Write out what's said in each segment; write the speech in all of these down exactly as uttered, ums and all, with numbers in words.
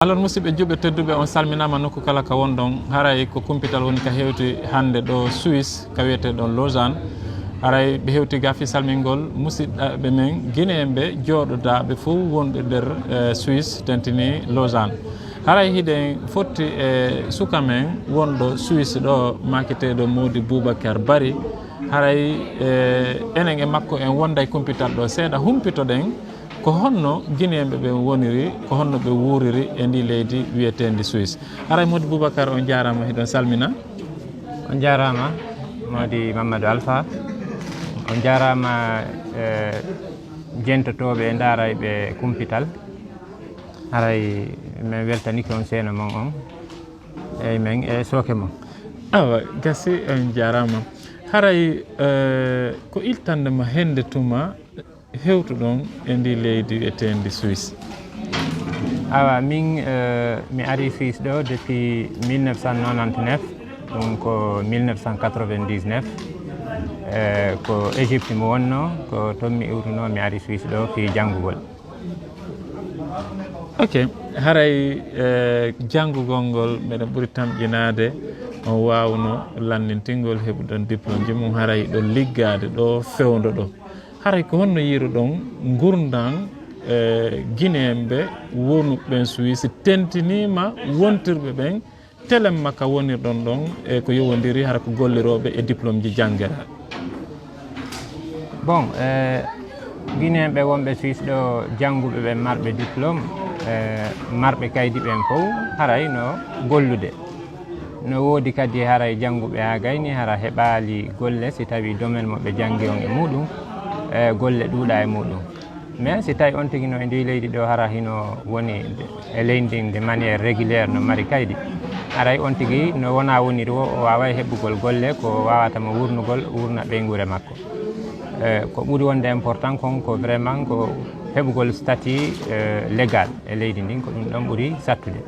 Alors, musidɓe juɓɓe tedduɓe, on salminaama nokku kala ka wonɗon. Haray ko kumpital woni ka hewti hannde ɗo Suisse, ka wiyeteeɗon Lausanne. Haray ɓe hewti ga fii salmingol musidɓe men Guinéen ɓe jooɗodaaɓe fow wonɓe nder, eh, Suisse, tentini Lausanne. Haray hiɗen fotti e suka men wonɗo Suisse ɗo, maaketeeɗo Mody Boubacar Barry. Haray, eh, enen e makko en wonday kumpital ɗo seeɗa, humpitoɗen ko honno Guinéen ɓe ɓen woniri, ko honno ɓe wuuriri e ndi leydi wiyeteendi Suisse. Haray Mody Boubacar, on jaaraama, hiɗon salmina. On jaaraama, Mody Mamadou Alpha. On jaaraama, eh, jentotooɓe e ndaarayɓe kumpital. Haray men weltanike on seeno mon on. Eyi, men e sooke mon. Awa, gasi, on jaaraama. Haray, eh, ko ittande ma hennde tuma hewtuɗon e ndi leydi wiyeteendi Suisse? Awa, min, eh, mi ari Suisse ɗo depuis mille neuf cent nonante-neuf, ɗum ko mille neuf cent quatre-vingt-dix-neuf. Eh, ko Égypte mi wonno, ko toon mi iwruno, mi ari Suisse ɗo fii janngugol. Ok, haray, eh, janngugol ngol, meɗen ɓuri tamƴinaade on waawno lanndintingol heɓuɗon diplôme ji mum, haray ɗo liggaade ɗo fewndo ɗo. Haray ko honno yiiruɗon ngurndan, eh, Guinéen ɓe wonuɓe ɓen Suisse, tentiniima wontirɓe ɓen telemma ka wonirɗon ɗon e ko yowondiri hara ko gollirooɓe e diplôme ji janngeraaɗi? Bon, eh, Guinéen ɓe wonɓe Suisse ɗo, jannguɓe ɓen marɓe diplôme, eh, marɓe kaydi ɓen fow, haray no gollude. No woodi kadi haray jannguɓe haa gayni hara heɓaali golle, si tawi domaine mo ɓe janngi on e muɗum, eh, golle ɗuuɗa e muɗum. Mais si tawi on tigi no e ndi leydi ɗo, hara hino woni e leydi ndin de manière régulière, no mari kaydi, haray on tigi no wona woniri wo, o waaway heɓugol golle ko waawata mo wurnugol, wurna ɓeynguure makko. Eh, ko ɓuri wonde important kon ko vraiment ko heɓugol statut, eh, légal e leydi ndin, ko ɗum ɗon ɓuri sattude.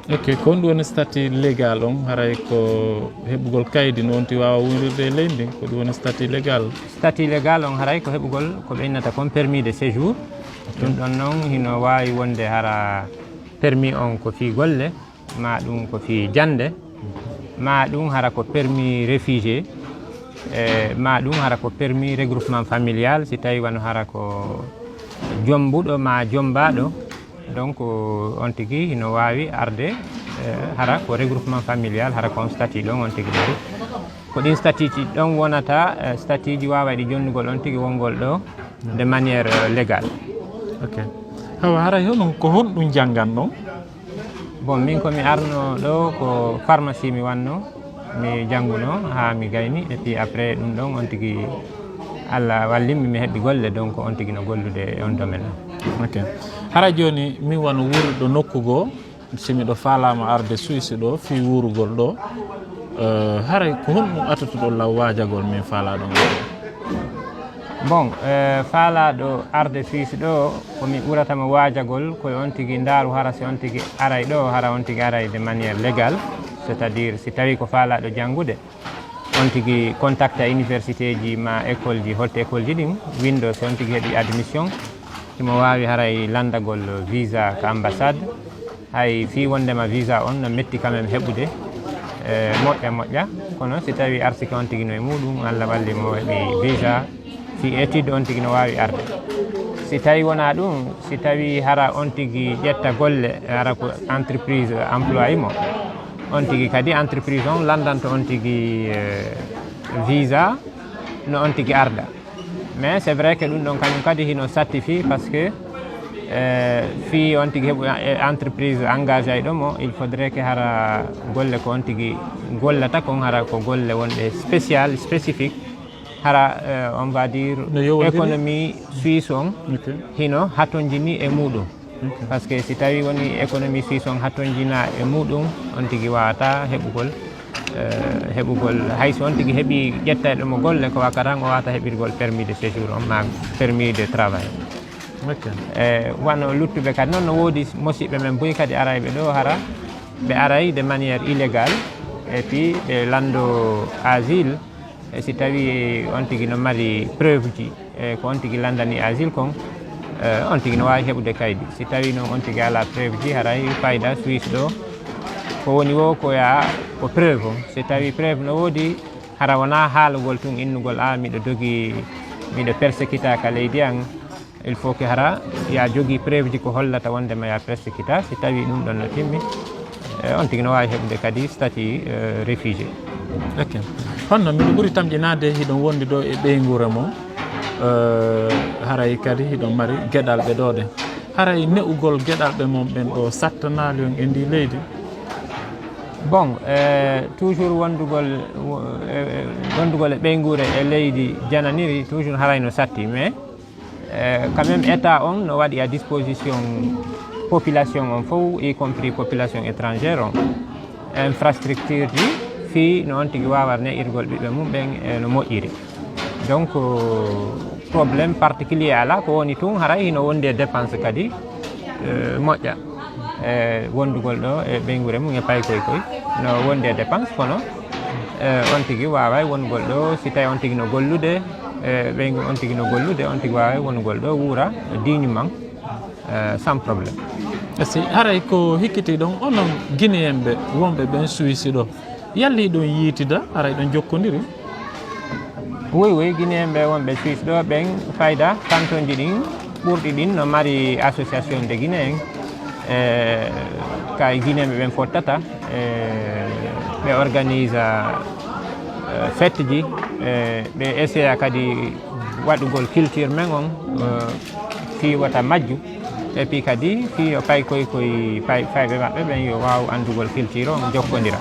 Ok, ko honɗum woni statut légal on? Haray ko heɓugol kaydi no on tigi waawa wuurirde e leydi ndin. Ko ɗum woni statut légal? Statut légal on haray ko heɓugol ko ɓe innata kon permis de séjour. Ok. Ɗum ɗon non hino waawi wonde hara permis on ko fii golle, maa ɗum ko fii jannde, maa ɗum hara ko permis réfugié, e maa ɗum hara ko permis regroupement familial, si tawi wano hara ko jombuɗo maa jombaaɗo. Donc, on tigi hino waawi arde, eh, hara ko regroupement familial, hara ko on statut ɗon on tigi mari. Ko ɗin statut ji ɗon wonata, eh, statut ji waawayɗi jonnugol on tigi wongol ɗo de manière, eh, légale. Ok. Hawa, haray hono ko honɗum jannganɗon? Bon, min ko mi arno ɗo ko pharmacie mi wanno. Mi jannguno haa mi gayni, et puis après ɗum ɗon on tigi Allah wallimmi mi heɓi golle, donc on tigi no gollude e on domaine on. Ok. Hara jooni min wano wuurɗo nokku goo, si miɗo faalaama arde Suisse ɗo fii wuurugol ɗo, eh, haray ko honɗum atotoɗon law waajagol min faalaaɗo ngol? Bon, eh, faalaaɗo arde Suisse ɗo, ko mi ɓurata mo waajagol, ko on tigi ndaaru hara si on tigi aray ɗo, hara on tigi aray de manière légale, c'est-à-dire si tawi ko faalaaɗo janngude, on tigi contacta université ji ma école ji, holte école ji ɗin, winndo si on tigi heɓi admission, himo waawi haray lanndagol visa ka ambassade. Hay fii wonndema visa on no metti quand même heɓude, eh, moƴƴa moƴƴa, kono si tawi arsike on tigi no e muɗum, Allah walli mo heɓi visa, fii étude on tigi no waawi arde. Si tawi wonaa ɗum, si tawi hara on tigi ƴetta golle, hara ko entreprise employé mo, on tigi kadi entreprise on lanndanto on tigi, eh, visa no on tigi arda. Mais c'est vrai que ɗum ɗon kañum kadi hino satti fii, parce que, eh, fii on tigi heɓu, eh, entreprise engagé ay ɗo mo, il faudrait que hara golle ko on tigi gollata kon hara ko golle wonɗe spécial, spécifique, hara, eh, on va dire, no yowondiri, économie suisse on, ok, hino hatonjini e muɗum. Ok. Parce que si tawi woni économie suisse on hatonjina e muɗum, on tigi wawata heɓugol, eh, heɓugol, hay so on tigi heɓi ƴettayɗo mo golle, ko wakatan o wawata heɓirgol permis de séjour on ma permis de travail. Ok. E wano luttuɓe kadi noon, no woodi mosiɓɓe men buy kadi arayɓe ɗo hara ɓe aray de manière illégale, et puis ɓe lanndo asile. E si tawi on tigi no mari preuve ji, e ko on tigi lanndani asile kon, Eh, on tigi no waawi heɓude kaydi. Si tawii noon on tigi alaa preuve ji, haray fayda Suisse ɗo, ko woni wo ko ya ko preuve on. Si tawii preuve no woodi, hara wonaa haalugol tun innugol, "A, miɗo dogi, miɗo persécuta ka leydi an." Il faut que hara ya jogii preuve ji ko hollata wondema ya persécuta. Si tawii ɗum ɗon no timmi, eh, on tigi no waawi heɓude kadi statut, eh, réfugié. Ok. Honno miɗo ɓuri tamƴinaade hiɗon wondi ɗo e ɓeynguure mon, eh, haray kadi hiɗon mari geɗalɓe ɗo ɗen. Haray ne'ugol geɗalɓe mon ɓen ɗo sattanaali on e ndi leydi? Bon, eh, toujours wondugol, wo-, eh, wondugol e ɓeynguure e leydi jananiri, toujours haray no satti, mais, eh, quand même, État on no waɗi à disposition population on fof, y compris population étrangère on, infrastructure ji, fii no on tigi waawara ne'irgol ɓiɓɓe mum ɓen e no moƴƴiri. Donc, euh, problème particulier alaa, ko woni tun, haray hino wondi e dépense kadi, eh, moƴƴa. E wondugol ɗo e ɓeynguure mum e paykoy koy, no wondi e dépense, kono, eh, on tigi waaway wondugol ɗo, si tawi on tigi no gollude, e ɓeyngu-, on tigi no gollude, on tigi waaway wondugol ɗo, wuura dignement, eh, sans problème. Si haray ko hikkiti ɗon, onon Guinéen ɓe wonɓe ɓen Suisse ɗo, yalli ɗon yiitida, haray ɗon jokkondiri? Oui, oui, Guinéen ɓe wonɓe Suisse ɗo ɓen, fayda kantonji ɗin ɓurɗi ɗin no mari association de Guinéen, eh, ka Guinéen ɓe ɓen fottata, eh, ɓe organisa, eh, fête ji, eh, ɓe essaya kadi waɗugol culture men on, eh, fii wota majju, et puis kadi fii yo paykoy koy pay-, fayɓe maɓɓe ɓen yo waaw anndugol culture on, jokkondira.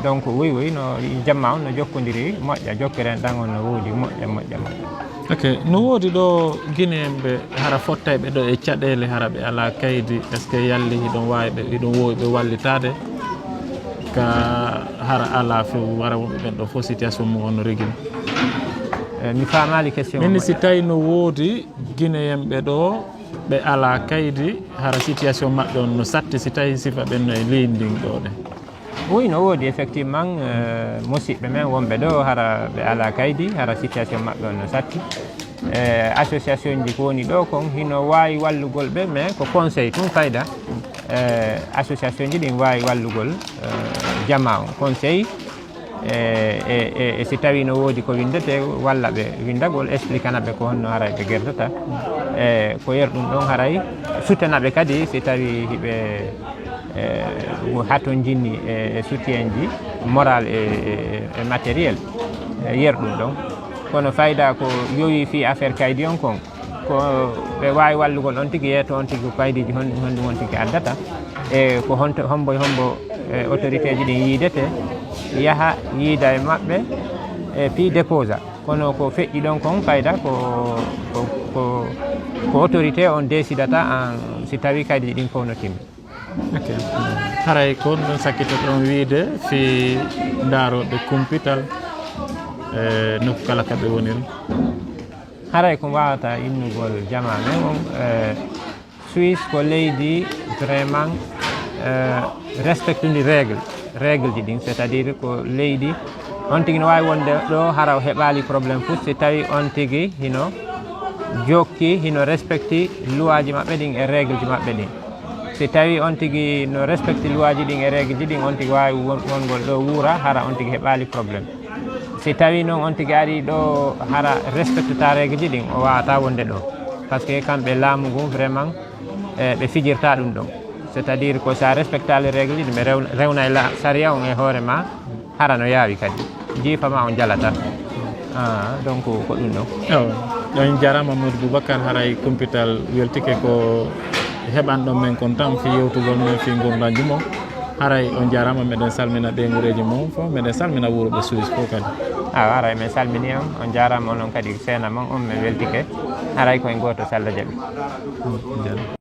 Donc, oui, oui, no jamma on no jokkondiri moƴƴa, jokkere en ɗan on no woodi moƴƴa, moƴƴa, moƴƴa. Ok, no woodi ɗo Guinéen ɓe hara fottayɓe ɗo e caɗeele, hara ɓe alaa kaydi, est-ce que yalli hiɗon waawi ɓe, hiɗon woowi ɓe wallitaade? Ka hara alaa few, hara wonɓe ɓen ɗo fof situation mum on no regili? Eh, mi faamaali question. Min, si tawi no woodi Guinéen ɓe ɗo ɓe alaa kaydi, hara situation maɓɓe on no satti, si tawi sifa ɓen no e leydi ndin ɗo ɗen? Oui, no woodi effectivement, eh, musiɓɓe men wonɓe ɗo, hara ɓe alaa kaydi, hara situation maɓɓe on no satti. Eh, association ji ko woni ɗo kon hino waawi wallugol ɓe, mais ko conseil tun fayda. Eh, association ji ɗin waawi wallugol, eh, jamaa on, conseil, e, e, e, e si tawi no woodi ko winndete, walla ɓe winndagol, expliquana ɓe ko honno haray ɓe gerdata. E ko yer ɗum ɗon haray, suttana ɓe kadi si tawi hiɓe, e, hatonjini e, e soutien ji moral e, e, e matériel, e yer ɗum ɗon. Kono fayda ko yowi fii affaire kaydi on kon, ko ɓe waawi wallugol on tigi, yeeto on tigi ko kaydiiji hon-, honɗum on tigi addata, e ko honto, hombo e hombo, e, autorité ji ɗin yiidete, yaha yiida e maɓɓe, e puis déposa. Kono ko feƴƴi ɗon kon fayda ko, ko, ko, ko autorité on décidata an si tawi kaydiiji ɗin fof no timmi. Ok. Haray ko honɗum sakkitoɗon wiide fii ndaarooɓe kumpital, e nokku kala ka ɓe woniri? Haray ko mbawata innugol jamaa men on, eh, Suisse ko leydi vraiment, eh, respectundi règle, règle ji ɗin, c'est-à-dire ko leydi on tigi no waawi wonde ɗo hara o heɓaali problème fof si tawi on tigi hino jokki, hino respecti loi ji maɓɓe ɗin e règle ji maɓɓe ɗin. Si tawi on tigi no respecti loi ji ɗin e règle ji ɗin, on tigi waawi won-, wongol ɗo wuura hara on tigi heɓaali problème. Si tawi noon on tigi ari ɗo hara respectata règle ji ɗin, o waawata wonde ɗo. Parce que kamɓe laamu ngun vraiment, eh, ɓe fijirta ɗum ɗon. C'est-à-dire ko sa respectaali règle ji ɗin, ɓe rew-, rewnay la-, sariya on e hoore ma, hara no yaawi kadi. Jiifa ma on jalata. Ah, donc ko ɗum ɗon. Awa, on jarama Modou Boubacar, haray kumpital weltike ko heɓanɗon men kon tan fi yewtugol men fi ngurndanji mon. Haray on jarama, meɗen salmina ɓeynguureeji mon fof, meɗen salmina wuuruɓe Suisse fof kadi. Awa, haray men salmini on, on jarama onon kadi seena mon on, men weltike. Haray ko en gooto, so Allah jaɓi. Mm, jarama.